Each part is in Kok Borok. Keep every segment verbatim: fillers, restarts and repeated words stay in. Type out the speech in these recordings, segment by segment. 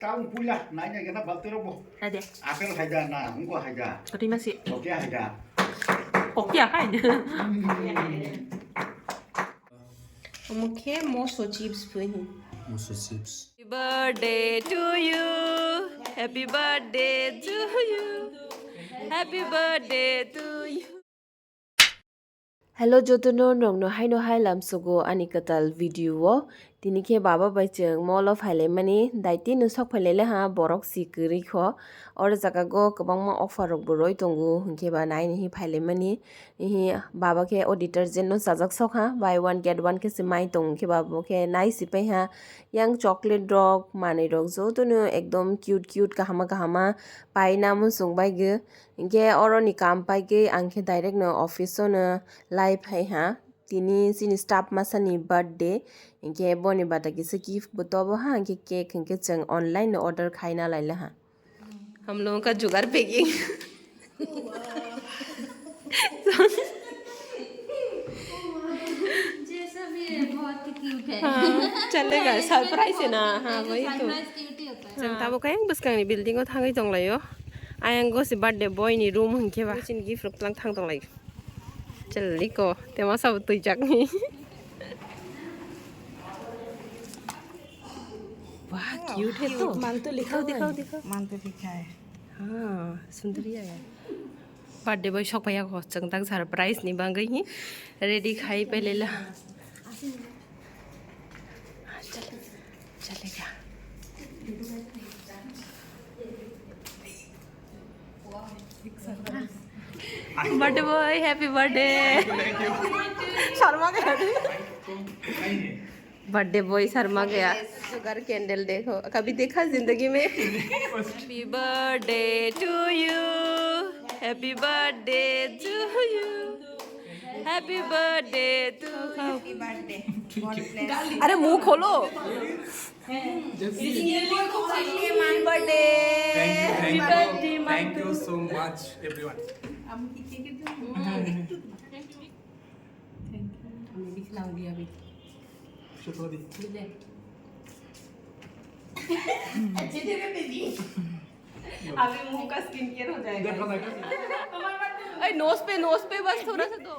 Tang puila, nai nai gana balti rok bo. Hai de. Apple hai da, na, hungko hai da. Kati masi. Kokya hai da. Kokya hai. Omo khe moso chips phui. Moso chips. Happy birthday to you. Happy birthday to you. Happy birthday to you. Hello jotono, nongno haino hai lamsogo ani kwtal video o. Tini khe baba bai chwng mall o phailaimani, daitino sok phailaile ha borok si kwrwi kho. Oro jaga go kwbangma offer rok bo roi tongo, hinkhe ba naini hi phailaimani. Hi baba khe o detergent no chajak sok ha, buy one get one khe se mai tongo, hinkhe ba bo khe nai si pai ha. Yang chocolate rok, manwi rok jotono ekdom cute cute kahama kahama paina muchung bai gw. Hinkhe oro ni kam paigwi ang khe direct no office o no lai phai ha. Tini chini staff masa ni birthday, hinkhe boni bata kisa gift bo tobo ha, hinkhe cake hinkhe chwng online no order khaina laila ha. हम लोगों का जुगाड़ packing. जैसा भी है, बहुत ही cute है। हाँ, चलेगा, surprise है ना? हाँ, वही तो। Surprise cute ही होता है। Chwng tabuk ayang bwskangni building o thangwi tonglaio. Ayang go se birthday boy ni room hinkhe ba. Chini gift rok tlang thang tonglai. Chwlwi ko, tema sabo twijakni. Wow, cute hai to. मान तो लिखा हुआ है। दिखाओ, दिखाओ। मान तो लिखा है। हाँ, सुंदर ही है। Birthday boy sok phaiya kho, chwng tang surprise ni bagwi hi ready khai pailela. Chale, chalega. Birthday boy, happy birthday. Sharma गया। Birthday boy शर्मा गया। Sugar candle देखो, कभी देखा जिंदगी में? Happy birthday to you, happy birthday to you, happy birthday to you. Happy birthday। God bless। अरे मुंह खोलो। Happy birthday। Thank you, thank you, thank you so much, everyone। Thank you। हमें भी खिलाओगी अभी। शुक्र दी। ले। अच्छे से बेबी। अभी मुंह का skin care हो जाएगा। देखो ना कैसे। अरे nose पे, nose पे बस थोड़ा सा दो।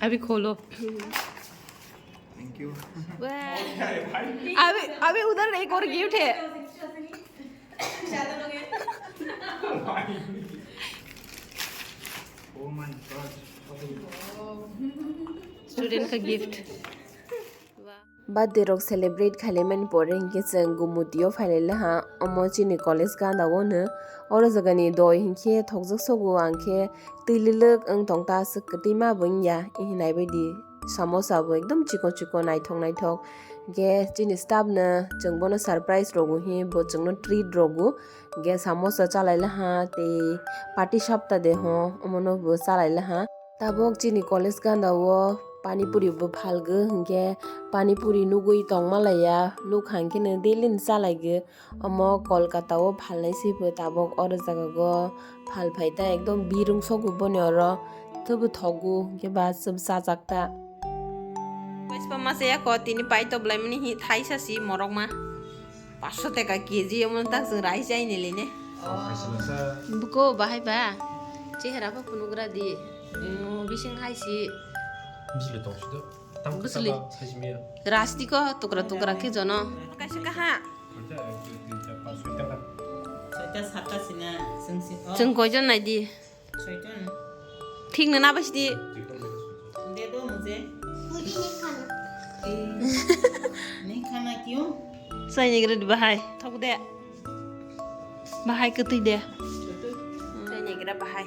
अभी खोलो। Thank you। वाह। अभी, अभी उधर एक और gift है। Oh my God। Student का gift। Birthday rok celebrate khailaimani pore hinkhe chwng Gumutio phailaile ha, omo chini college ganda o no. Oro jagani doi hinkhe thokjak sogo ang khe twi lwlwk wng tong ta aswk kwtwi ma bo wngya, hinai bai di. Samosa bo ekdom chikon chikon naithok naithok. Hinkhe chini staff no chwng bono surprise rogo hi bo chwngno treat rogo. Hinkhe samosa chalaile ha tei party sapta de ho omono bo chalaile ha. Tabuk chini college ganda o pani puri bo phalgo hinkhe pani puri nugwi tongma laiya, nukha hinkhe no daily ni chalaigo. Omo Kolkata o phalnai se bo tabuk oro jaga go phal phai ta ekdom birung sogo boni oro, tobo thogo hinkhe ba chajak ta. Paispa masa ya ko tini pai to bwlai mani hi thaisa si morok ma. Paso teka K G omo tak chwng rice jai ni line. Buko bahai ba. Chehra pho phunugra di. Mm, bising hai si. Bisli tong si do. Tang Bisli. Kisa ba sai si miya. Rasti ko tukra tukra khe jono. Kaisa kaha. Soita, soita, pas, soita ka. Soita sata sina, sengsi. Oh. Chwng koijon nai di. Soiton. Thik no na basi di. दे दो मुझे। मुझे नहीं खाना। ए, नहीं खाना क्यों? Chai ni gre di bahai. Thok de. Bahai kwtwi de. Chai ni gre bahai.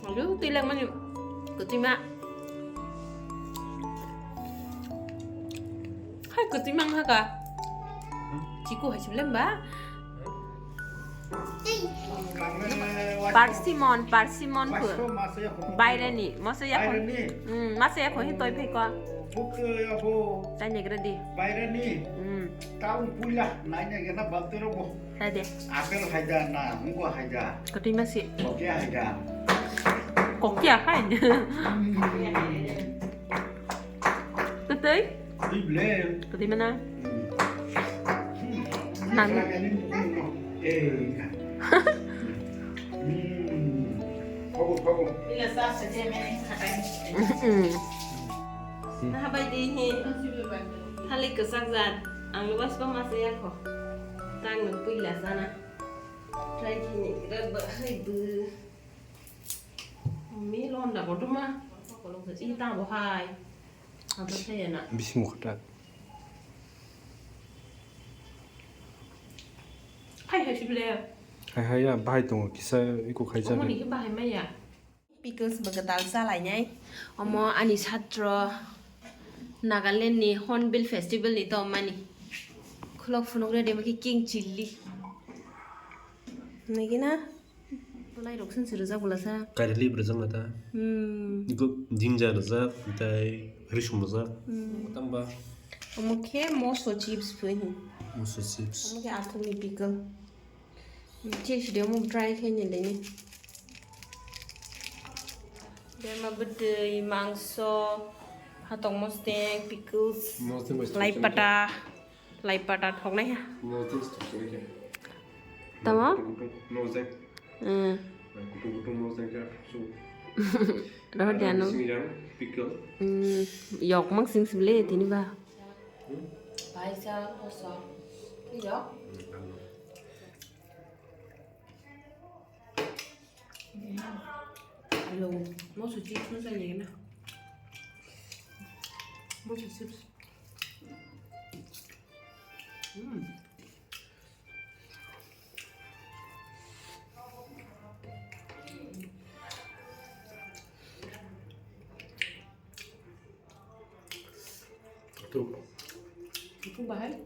Alu twi lang mani kwtwi ma. Hai kwtwi mang ha ka. Chiku hai chim lem ba. Parsimon, parsimon pho. Baireni, masa ya kho. Hmm, masa ya kho hin toi phai ko. Tanya gre di. Baireni. Hmm. Taung puila, nai nai gana baltero bo. Hai de. Apple hai da na, ungo hai da. Kwtwi masi. Kokya hai da. Kokya hai. Kwtwi? Kati mana? Nang. Nahabai di hi. Thalik kwchak jat. Ang lubas ba masa yakho. Tang nuk puila sana. Try khini rak ba hai bu. Mi londa kotorma. Ita bo hai. Ata saya na. Bising mukha tak. Hai hai sibile. Hai hai ya, bahai tongo, kisa iko khaijak. Omo ni bahai maya. Pickles bo kwtal chalainai. Omo ani satro Nagaland ni Hornbill Festival ni tongmani. Khulok phunuk ready maki king chilli. Nagina. Belai rok sen se rijak bwla sa. Kairili bo rijak na ta. Hmm. Iko jinja rijak, tei risum rijak. Hmm. Tamba. Omo khe moso chips phui. Moso chips. Omo khe athumni pickle. Chips de omo try khe ni leni. Bema bwtwi, mangso, hatong mosteng, pickles, lai pata. Lai pata thoknai ha. Noodles to sini ke. Tamo? Kutung kutung noodles. Hmm. Kutung kutung noodles ke so. Roh dia no. Sini yang pickle. Hmm, yok mang sing sibile tini ba. Hmm? Bai sa koso. Yok. Hmm, alo. Alo, moso chips no sa lena. Moso chips. Mm. Tuh. Itu bahaya.